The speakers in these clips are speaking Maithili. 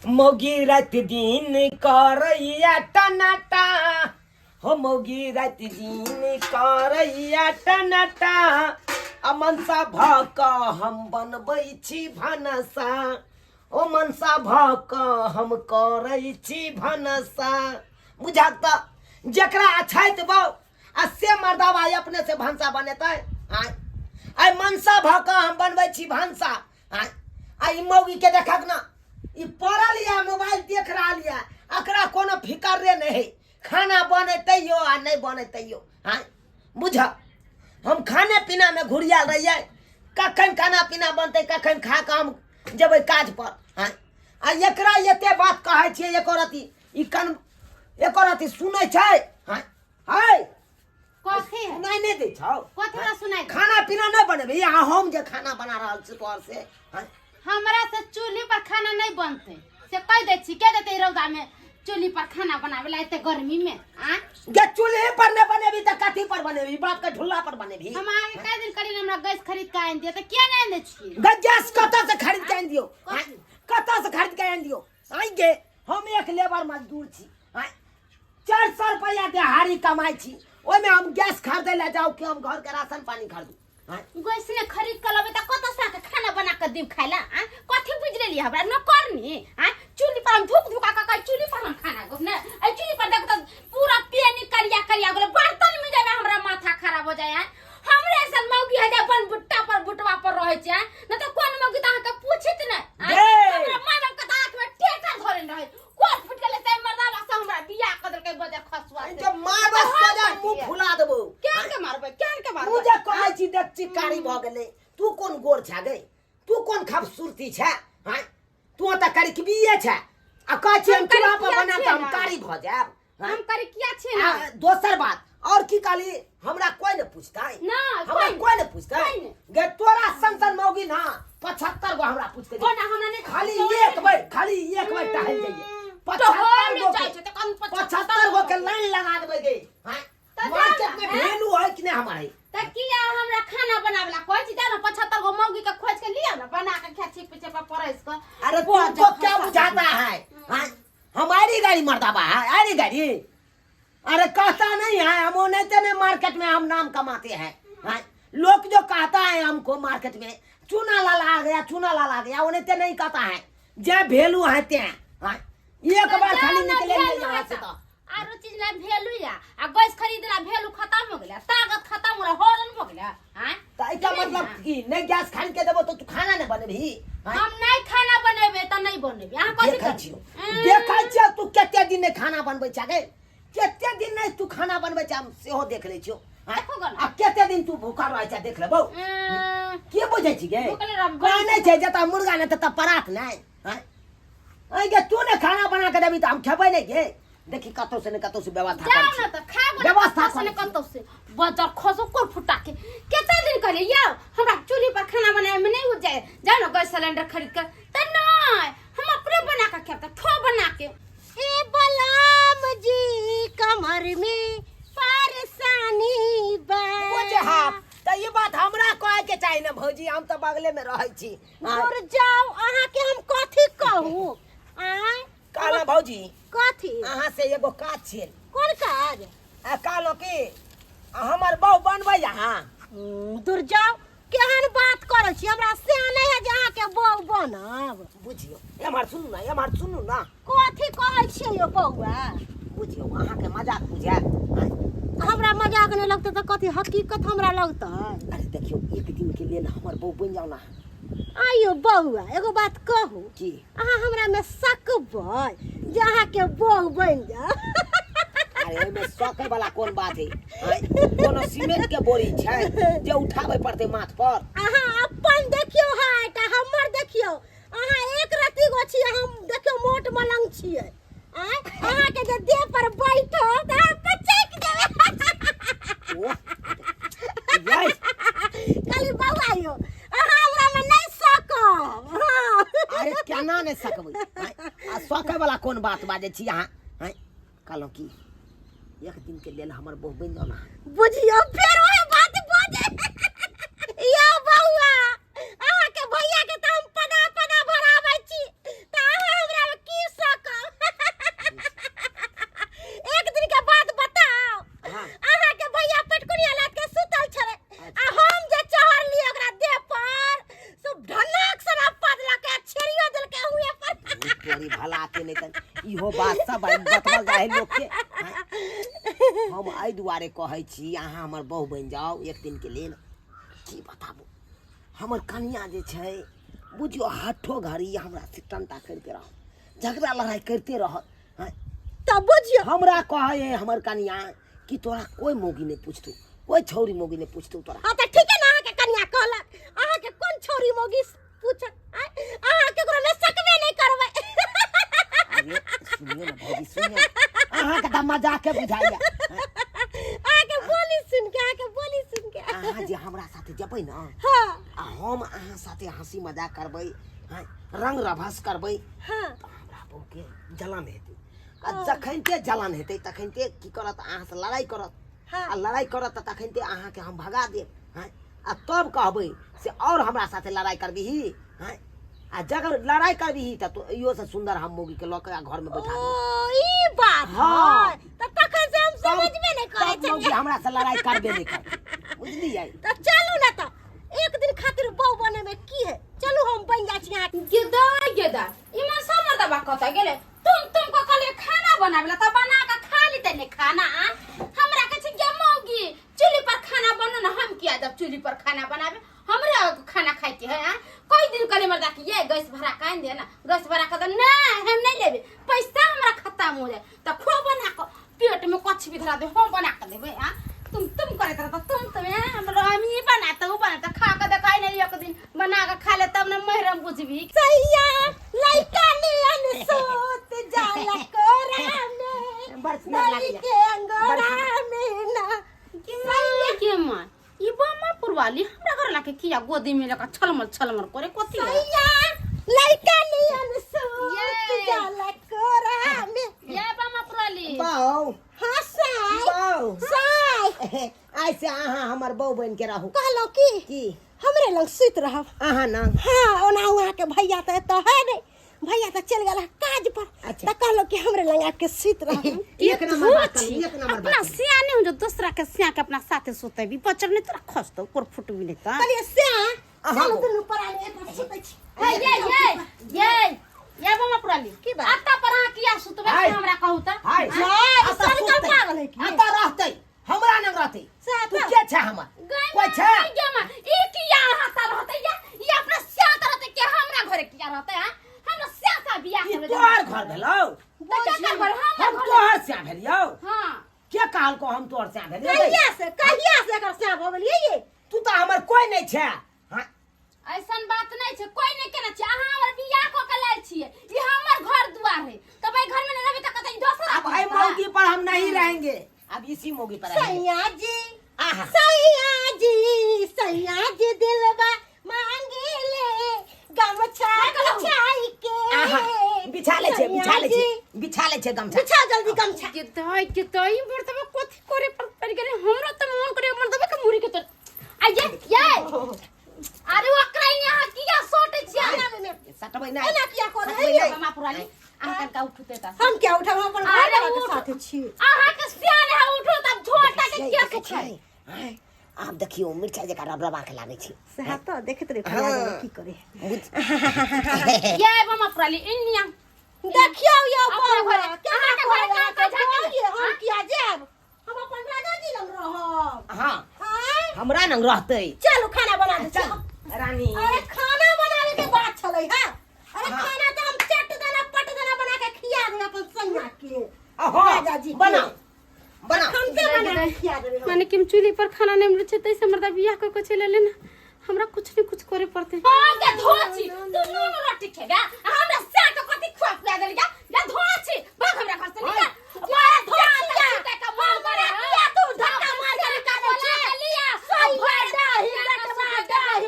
मौगी राति दिन करैया टनाटा हो मौगी राति दिन करैया टनाटा आ मनसा भऽ कऽ हम बनबै छी भनसा ओ मनसा भऽ कऽ हम करै छी भनसा बुझाक तऽ जकरा अछैत बौ आ से मर्दाबा अपने से भनसा बनेतै आँय आइ मनसा भऽ कऽ हम बनबै छी भनसा आँय आ ई मौगी के देखक ना ई पड़ल यऽ मोबाइल देख रहल यऽ एकरा कोनो फिकर रे नहि है खाना बने तैयो आ नहि बने तैयो आँय बुझ हम खाने पीना में घुरियाल रहियै कखन खाना पीना बनतै कखन खा कऽ हम जेबै काज पर आँय आ एकरा एते बात कहै छियै एको रति ई कन एको रति सुनै छै आँय हाय कथी है सुनाइ नहि दै छौ कथी हमरा सुनाइ दे? खाना पीना नहि बनेबही आ हम जे खाना बना रहल छी तोहर से आँय? हमरा से चूल्ही पर खाना नहीं बनते से कह दै छी के देते रौदा में चूल्ही पर खाना बनावे ला एते गर्मी में आ गे चूल्हे पर नहि बनेबही तऽ कथी पर बनेबही बाप के ढुल्ला पर बनेबही हम आगे कई दिन करी हमरा गैस खरीद के आनि दिया तऽ किया नहीं आनि दै छियै गे गैस कतऽ से खरीद के आनि दियौ आँय? कतऽ से खरीद के आनि दियौ आँय गे हम एक लेबर मजदूर छी आँय 400 रुपया दिहाड़ी कमाइ छी ओहिमे हम गैस खरीदै लए जाउ कि हम घरके राशन पानी खरीदू आँय? गैस ने खरीद के लबे त कत से आके खाना बना के देब खाय ला आ कथी बुझ लेली हमरा न करनी आ चूल्ही पर हम धुक धुका के चूल्ही पर हम खाना गो ने आ चूल्ही पर देख त पूरा पेनी करिया करिया गेल बर्तन में जावे हमरा माथा खराब हो जाए आ हमरे ऐसन मौगी है जे अपन बुट्टा पर बुटवा पर रहै छै आ न त कोन मौगी त अहाँ के पूछित ने आ गे! हमरा माय बाप के त हाथ में टेटा धरे रहे कोन फुट गेलै तै मर्दावा से हमरा बियाह कर देलकै बजे खसुआ से जब मारबस तो जा मुंह फुला देबो केहन के मारबै केहन के तू मारबै जे कहै छी देख चिकारी भऽ गेलै तू कोन गोर छा गे तू कोन खूबसूरती छे हैं तू तऽ करिकबिये छे आ कहै छी हम हम चूल्हा पर करिकिया बनाब तऽ छियै हम ना। कारी भऽ जायब हैं? हम करे किया छियै ना आ, दोसर बात और की कहली हमरा कोई ने पूछतै ना, हमरा कोई कोई ने पूछतै कोई ने। गे तोरा सन सन मौगी ना 75 गो हमरा पूछतै कोना हमरा नहि खाली एक बेर खाली एक बेर टहल जाइए 75 गो जाइ के छै तऽ कम 75 गो के लाइन लगा देबै गे हैं तऽ जाउ मार्केट ना, में हैं? वैल्यू है कि नहीं हमारे तऽ किया हमरा खाना बनावला कहै छी जा ने 75 गो मौगी के खोज के लिअ ने बना के खा छी पीछे पर परसि के अरे बड़ तुमको क्या जखन बुझाता है हैं? हमारी गाड़ी मर्दाबा है अरे गाड़ी अरे कहता नहीं है हम वो नहीं नहीं मार्केट में हम नाम कमाते हैं हैं? लोग जो कहता है हमको मार्केट में चूना लाल आ गया चूना लाल आ गया वो नहीं नहीं कहता है जे भेलू है ते हैं? एक बार खाली निकलेंगे यहाँ से तो आरो चीज ला भेलू या आ गैस खरीद ला भेलू खत्म हो गेलै ताकत खत्म हो गेलै हॉर्न हो गेलै आँय तो एका मतलब की नहीं गैस खरीद के देबो तो तू खाना नहीं बनेबही हैं? हम नहीं खाना बनेबे तऽ नहीं बनेबे अहाँ कथी देखै करबै? छियौ देखै छियौ तू कते दिन नहि खाना बनबै छै गे कते दिन नहि तू खाना बनबै छै हम सेहो देख लै छियौ आँय? देखो गो ना। आ कते दिन तू भूखल रहै छै देख लेबौ के बुझै छी गे भूखले रहब, कहै नहि छै जतऽ मुर्गा नहि ततऽ परात नहि आँय? आँय गे तू ने खाना बना के देबी तऽ हम खेबै नहि गे देखी कतौ से ने कतौ से व्यवस्था जाओ करै ना छी तऽ खा गो व्यवस्था कतौ से ने करै छी। कतौ से बजर खसो कोर फुटा के केते दिन कहलिए यौ हमरा चूल्ही पर खाना बनाए में नहीं हो जाए जाओ ना गैस सिलेंडर खरीद कर तऽ नहीं हम अपने बना के खाब तऽ ठो बना के ए बलाम जी कमर में परेशानी बा बुझे हाफ तऽ ई बात हमरा कहै के चाही ने भौजी हम तऽ बगले में रहै छी आँय, दूर जाओ अहाँ के हम कथी कहू आय कहलहुँ भौजी कथी अहाँ से एगो काज छल कोन काज आ कहलहुँ कि हमर बहु बनबै अहाँ दूर जाओ केहन बात करै छी हमरा से नहि है जे अहाँके बहू बनब बुझियौ एम्हर सुनू ने एम्हर सुनू ने कथी कहै छियै यौ बौआ बुझियौ अहाँके मजाक बुझायल आँय? हमरा मजाक नहि लगतै तऽ कथी हकीकत हमरा लगतै अरे देखियौ एक दिनके लेल हमर बहु बनि जाउ ने आइयो बौआ एगो बात कहू की अहाँ हमरा में सकबै जे अहाँके बहु बनि जाउ अरे एहिमे सकै वाला कोन बात है आँय? कोनो सीमेंट के बोरी छै जे उठाबै पड़तै माथ पर अहाँ अपन देखियौ हाइट आ हमर देखियौ अहाँ एक रत्ती गो छियै हम देखियौ मोट मलंग छियै आँय अहाँके जे देह पर बैठो तऽ अहाँ पचकि जेबै ओह, यस कहली बौआ यौ अहाँ हमरामे नहि सकब हँ अरे केना नहि सकबै आँय? आ सकै वाला कोन बात बाजै छी अहाँ आँय? कहलहुँ की एक दिन के लेल हमर बहु बनि जाउ ने बुझियौ फेर ओहे बात बजे यौ बौआ अहाँके भैया के तऽ हम पदा पदा भराबै छी तऽ अहाँ हमरा की तोरी भला के नहि तऽ इहो बात सब आइ बतबल जाइ है लोकके आँय? हम एहि दुआरे कहै छी अहाँ हमर बहु बनि जाउ एक दिनके लेल की बताबू हमर कनिया जे छै बुझियौ हठो घड़ी हमरा से टंटा करिते रहत झगड़ा लड़ाइ करिते रहत आँय? तऽ बुझियौ हमरा कहै है हमर कनिया कि तोरा कोई मौगी नहि पूछतौ कोई छौरी मौगी नहि पूछतौ तोरा हाँ तऽ ठीके ने अहाँके कनिया कहलक अहाँके कोन छौरी मौगी पूछत आँय? अहाँ केकरो ले सकबे नहि करबै अरे सुनियो ने भौजी सुनियो ने। अहाँके तऽ मजाके बुझाइया अहाँके बोली सुन के अहाँके बोली सुन के अहाँ जे हमरा साथे जेबै ने हाँ आ हम अहाँ साथे हंसी मजाक करबै हँ रंग रभस करबै हाँ तऽ हमरा बहुके जलन हेतै आ जखनिते जलन हेतै तखनिते की करत अहाँसँ लड़ाइ करत हाँ। आ लड़ाइ करत तऽ तखनिते अहाँके हम भगा देब हँ आ तब कहबै से आओर हमरा साथे लड़ाइ करबिही हँ आ जगर लड़ाइ करबिही तऽ तो इहो से सुन्दर हम मौगीके लऽ के आ घरमे बैठा ओ देब ई बात हाँ। है तऽ तखन से हम समझबे नहि करै तब मौगी छलियै हमरा से लड़ाइ करबे नहि करतै बुझलियै तऽ चलू ने तऽ एक दिन खातिर बहु बने में की है चलू हम बन जाइ छी अहाँ गेदा गेदा इमन सब मर्दबा कतऽ गेलै तुम तुम को कहलिए खाना बनाबे ला त बना के खा लेते ने खाना आ हमरा के छै गे मौगी चूल्ही पर खाना बनो ना हम किया जब चूल्ही पर खाना बनाबे हमरा खाना खाए के है आ कोई दिन कहले मर्दा कि ये गैस भरा के आनि दे ना गैस भरा के दे ना हम नहीं लेबे पैसा हमरा खत्म हो जाए त खो बना के पेट में कछ भी धरा दे हम बना के देबे आ तुम तुम करैत रहता तुम तुम हैं, हम हम ई बनाते उ बनाते खा के देखाई नहीं एक दिन बना के खा ले तब ना महरम बुझबी सैया लइका नियन सोत जाला कोरा में बड़ सुंदर नली लागैया। के अंगोरा में ना के के मां ई बामा पुरवाली हमरा घर लाके किया गोदी में लगा छलमल छलमल करे कथी है? सैया लइका नियन सोत ये। जाला कोरा में ये बामा पुरवाली बाउ हाँ साई बाउ साई आइ से अहाँ हमर बहू बनि के रहू कहलहुँ की की हमरे लग सुति रहब अहाँ ना हाँ ओना अहाँके भैया तऽ एतऽ है नहीं भैया तऽ चलि गेल काज पर अच्छा। तऽ कहलहुँ कि हमरे लग आबि के सुति रहब एक नंबर बात कहलहुँ, एक नंबर अपना बात सियाने हो जो दूसरा के सिया के अपना साथे सुतेबी बचर नहीं तोरा खसतो ऊपर फुटबी नहीं त कहलियै श्या अहाँ चलू बो। दुनू प्राणी एक सुतै छी ये ये ये ये ये बामा पुरवाली की बात? अत्ता पर अहाँ किया सुतबै हाय। से हमरा कहू त हाय हाय, अतऽ सनकल सुततै, पागल है की? अतऽ रहतै हमरा नंग रहतै सएह तू तऽ। के छै हमर गै कोई छै गे मां, ई किया रहता रहतै या ई अपना स्यात रहतै के हमरा घरे किया रहतै हां हमरा स्याता बियाह ई करबै तोहर घर भेलौ तऽ केकर घर हमर हम घर तोहर स्या भेलियौ हां के कहलको हम तोहर स्या भेलियौ कहिया से कहिया से एकर स्या भऽ गेलियै ये तू तऽ हमर कोई नहीं छै हाँ ऐसन बात नहीं छै कोई नहीं केने छै अहाँ हमर बियाह कऽ के लायल छियै ई हमर घर दुआर है तब एहि घर में नहीं रहबै तऽ कतै दोसर अब भाई मौगी पर हम नहीं रहेंगे अब इसी मौगी पर रहेंगे सैया जी आहा सैया जी सैया जी दिलवा मांगे ले गमछा बिछाई के आहा बिछा ले छे बिछा ले छे सैया जी, बिछा ले छे गमछा बिछा जल्दी गमछा के दाई के दाई मर्दबा कथी करे पर पड़ गेलै हमरो तऽ मन करे मर्दबा के मुड़ी के तर आ ये ये अरे ओकरा यहाँ किया सोटे छियै एना में सटबै नहि एना किया करै सटबै है नहि। मामा पुरानी अहाँ कनका उठते ता हम क्या उठाब हम अपन अरे घर वाला के उठ। साथे छी अहाँ के सियान है उठो तब झोटा के किया देखै सुखै छियै? आँय, आब देखियौ मिरचाइ जकाँ रबरबा के लागै छै सएह तऽ देखैत रही खोला की करे ये मामा पुरानी इन्निया देखियौ यौ अपना बौआ घरे- केना अहाँके घरे कहै काम काज अहाँके झाँकल? बौआ, हम किया जायब हम अपन राजा जी लग रहब हाँ आँय हमरा नंग रहतै चलू खाना बना दै छी चल रानी अरे खाना बनावे के बात छलै हां अरे हाँ। खाना तो हम चट देना पट देना बना के खिया देबै अपन सैया के अहो राजा जी के। बनाओ बनाओ हम से बना के खिया देबै हम। माने कि हम चूल्ही पर खाना नहीं मिले छै तैसे मर्दा बियाह कर के चले लेना हमरा कुछ नहीं कुछ करे पड़ते हां गे धोची तू नून रोटी खेबे आ हमरा से के कथी खुआ पिया देल गे गे धोची भाग हमरा घर से निकल मारा धोची छूटे के मन करे किया तू धक्का मार के निकालै छी? लिया सब भर दाही बटवा दाही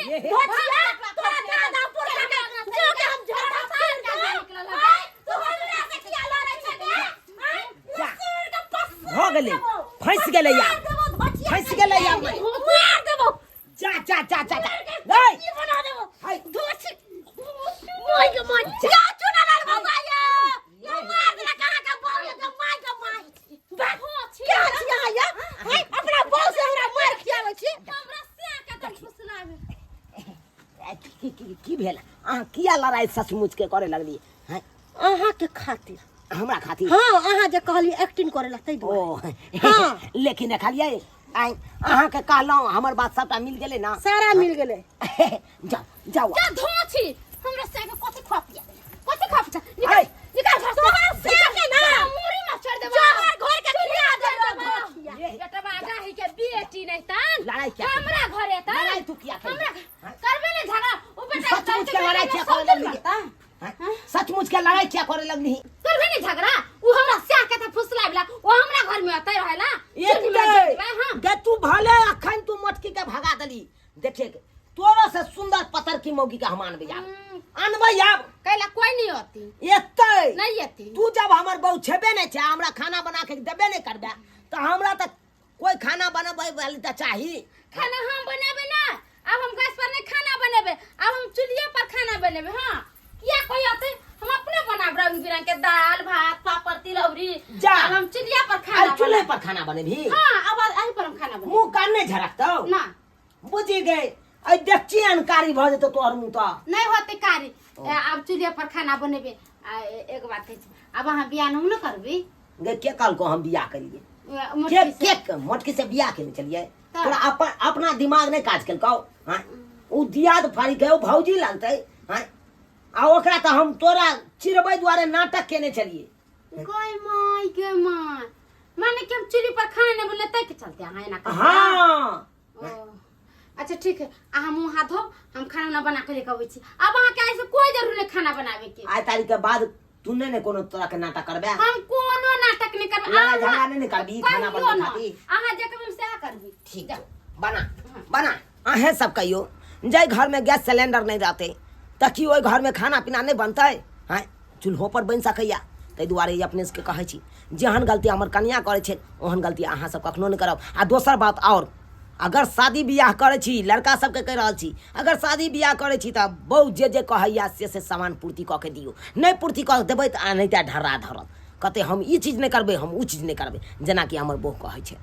दे। धोचिया, तोरा दादा पुरखा के जो के हम झोटा फाड़ देबै। आँय, तू हमरा से किया लड़ै छै गे? आँय, जा। लसुन के पस्सा भऽ गेलै देबौ। फँसि गेलै मार यार देबौ धोचिया फँसि गेलै यार मार देबौ जा जा जा जा जा नहीं की बना देबो हाय। धोची मोय के मोय जा चुना लाल बाबा या या मार देला कहां का बहु या के my के my क्या छी अहाँ या हाय अपना बहु से हमरा मार खियाबै छी हमरा से के त फुसलावे की की की की भेल अहाँ किया लड़ाइ सचमुच के करे लगलियै हैं अहाँके खातिर हमरा खातिर हाँ अहाँ जे कहलियै एक्टिंग करे ला ताहि दुआरे ओ हाँ। लेकिन देखलियै आइ अहाँके कहलहुँ हमर बात सबटा मिल गेलै ने सारा मिल गेलै जाउ जाउ जा धो छी हमरा से के कथि खा पिया कथि खा पिया निकाल आइ। निकाल घर से तोहर से के ना। तोरा मुरी में चढ़ देबो जोहर घर के खिया देबो। बेटा बागा ही के बेटी नहीं तन लड़ाई क्या हमरा घरे तन लड़ाई तू किया केलही? हमरा हाँ? करबे ने झगड़ा उ बेटा सचमुच के लड़ाई किया करे लगली हैं? सचमुच के लड़ाई क्या करे लगली करबे ने झगड़ा उ हमरा स्याह के त फुसलाबला उ हमरा घर में अतै रहेला चुल्ही में जलबै, हाँ गे तू भले अखन तू मोटकी के भगा देली देखे तोरो से सुंदर पतर की मौगी के हम आनबै आब आनबै आब कैला कोई नहीं आती एतै नहीं आती तू जब हमर बहु छेबे नहि छै हमरा खाना बना के देबे नहि करबे तऽ हमरा तऽ कोई खाना बनबै वाली तऽ चाही खाना हम बनेबे ना अब हम गैस पर नहीं खाना बनेबे अब हम चूल्हे पर खाना बनेबे हाँ किया कोई आते हम अपने बनाब रंग बिरंग के दाल भात पापड़ तिलौरी जा। अब हम चूल्हे पर आ खाना चूल्हे बनाब। पर खाना बनेबही हाँ अब एही पर हम खाना बनेबे मुँह कान नहि झरकतौ ना बुझि गए अइ देखची अनकारी भऽ जेतौ तोहर मुँह तऽ नहीं होते कारी अब चूल्हे पर खाना बनेबे आ, एक बात कहै छी अब अहाँ बियाह नहीं न करबी गे के कहलको हम बियाह करिए के मोटकी से। के मोटकी से बियाह केने चलिए तऽ? तोरा अपन अपना दिमाग नहीं काज केलकौ हाँ उ दियाद फाड़ी के उ भौजी लगतै हाँ आ ओकरा तऽ हम तोरा चिरबै दुआरे नाटक केने छलिए गय माय गे माय माने कि हम चूल्ही पर खाना नहीं बनेले तै के चलते अहाँ एना करबै? हाँ ओ, अच्छा ठीक है अहाँ मुँह हाथ धो हम खाना उना बना के लेके अबै छी अब अहाँके आइ से कोई जरूर नहीं खाना बनावे के आइ तारीख के बाद तू नहीं ने कोनो तरह के नाटक करबे हम कोनो नाटक नहीं करबै लड़ाई अहाँ- झगड़ा नहीं ने करबी, खाना कहियो बनबै ना। खातिर। अहाँ जे कहबै सएह करबी ठीक छौ बना बना अहें सब कहियो जाहि घर में गैस सिलेंडर नहीं रहते तऽ की ओहि घर में खाना पीना नहीं बनतै हैं चूल्हो पर बनि सकैया ताहि दुआरे ई अपने सबके कहै छी जेहन गलती हमर कनिया करै छै ओहन गलती अहाँ सब कखनो नहि करब आ दोसर बात आओर अगर शादी बियाह करै छी लड़का सबके कहि रहल छी अगर शादी बियाह करै छी तऽ बहु जे जे कहैया से से सामान पूर्ति कऽ के दियौ नहि पूर्ति कऽ देबै तऽ नहि तऽ ढर्रा धरत कहतै हम ई चीज नहि करबै हम ओ चीज नहि करबै जेनाकि हमर बहु कहै छै।